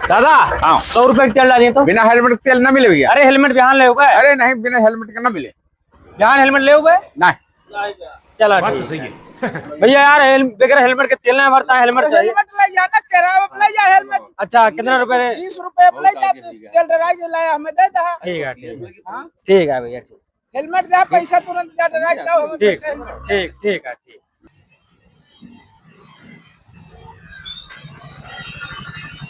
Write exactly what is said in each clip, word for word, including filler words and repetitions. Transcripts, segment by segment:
दादा, हाँ। सौ रुपया के तेल डालिए तो। बिना हेलमेट के तेल ना मिले भैया। अरे हेलमेट बिहान ले हुए। अरे नहीं, बिना हेलमेट के ना मिले। बिहान हेलमेट ले हुए? नहीं। चला बात तो ठीक। सही है। भैया यार, हेल-, बगैर हेलमेट के तेल नहीं भरता है, हेलमेट चाहिए। हेलमेट ले जा ना, किराया पे ले जा हेलमेट। अच्छा, कितना रुपए रे? बीस रुपए पे ले जा, तेल डरा के लाया, हमें दे दे। ठीक है, ठीक है। हाँ? ठीक है भैया, ठीक। हेलमेट दे, पैसा तुरंत जा, डरा के लाओ, हमें ठीक, पैसा हेलमेट। ठीक, ठीक है, ठीक।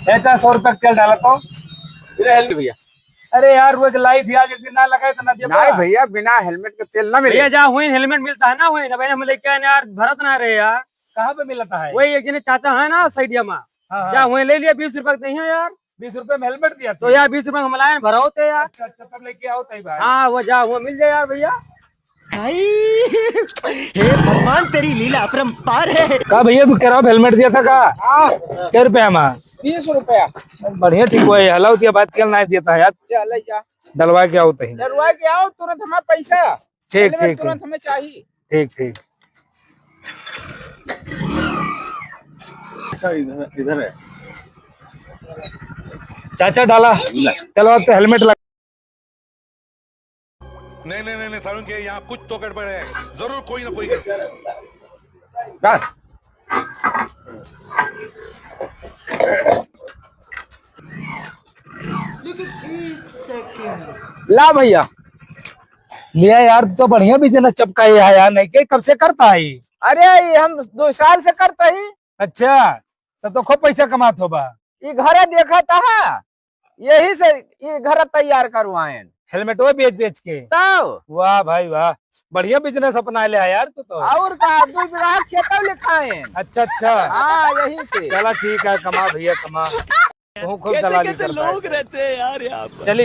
ए, चार सौ रुपया के तेल डाला तो। इधर हेलमेट भैया। अरे यार, वो एक लाई थी आज, एक दिन ना लगाए तो ना दिया नहीं पड़ा। भैया, बिना हेलमेट के तेल ना मिले। भैया, जा हुई हेलमेट मिलता है ना, हुई ना भाई, हम लेके आए यार, भरत ना रहे यार। कहाँ पे मिलता है? वही एक जने चाचा है ना साइडिया में, हाँ, हाँ। जा हुई ले लिया, बीस रुपया के नहीं है यार। बीस रुपया में हेलमेट दिया तो था? यार, बीस रुपया में हम लाए, भराओ थे यार। अच्छा, अच्छा, तब लेके आओ तई भाई। हाँ, वो जा हुआ मिल जाए यार भैया। भाई, हे भगवान, तेरी लीला अपरंपार है। का भैया, तू कह रहा हेलमेट दिया था का? हाँ। कै रुपया में? बीस रुपया। बढ़िया, ठीक हुआ है, हलावतिया बात कर ना देता है यार। जा, ले जा। डलवा के आओ तही। डलवा के आओ, तुरंत हमारा पैसा। ठीक, हेलमेट ठीक, तुरंत ठीक। हमें चाहिए। ठीक, ठीक। अच्छा, इधर, इधर है। चाचा डाला। चलो, अब तो हेलमेट लगा। नहीं, नहीं, नहीं, नहीं, सारुण के यहाँ कुछ तो गड़बड़ है, जरूर कोई ना कोई गड़बड़ है। का? ला भैया। लिया यार, तू तो बढ़िया बिजनेस चपकाए है यार, नहीं के कब से करता है? अरे, ये हम दो साल से करता ही। अच्छा, तब तो खूब पैसा कमात होबा। ई घरे देखा था, यही से ई घर तैयार करवाएन। हेलमेटवा बेच बेच के? तब। वाह भाई वाह, बढ़िया बिजनेस अपना ले है यार तू तो। और का, दो बीघा खेतौ लिखाएन। अच्छा, अच्छा। हाँ, यही से। चला ठीक है, कमा भैया, कमा। तू खूब कैसे दलाली कैसे करता है। लोग रहते हैं यार यहाँ पर। चली,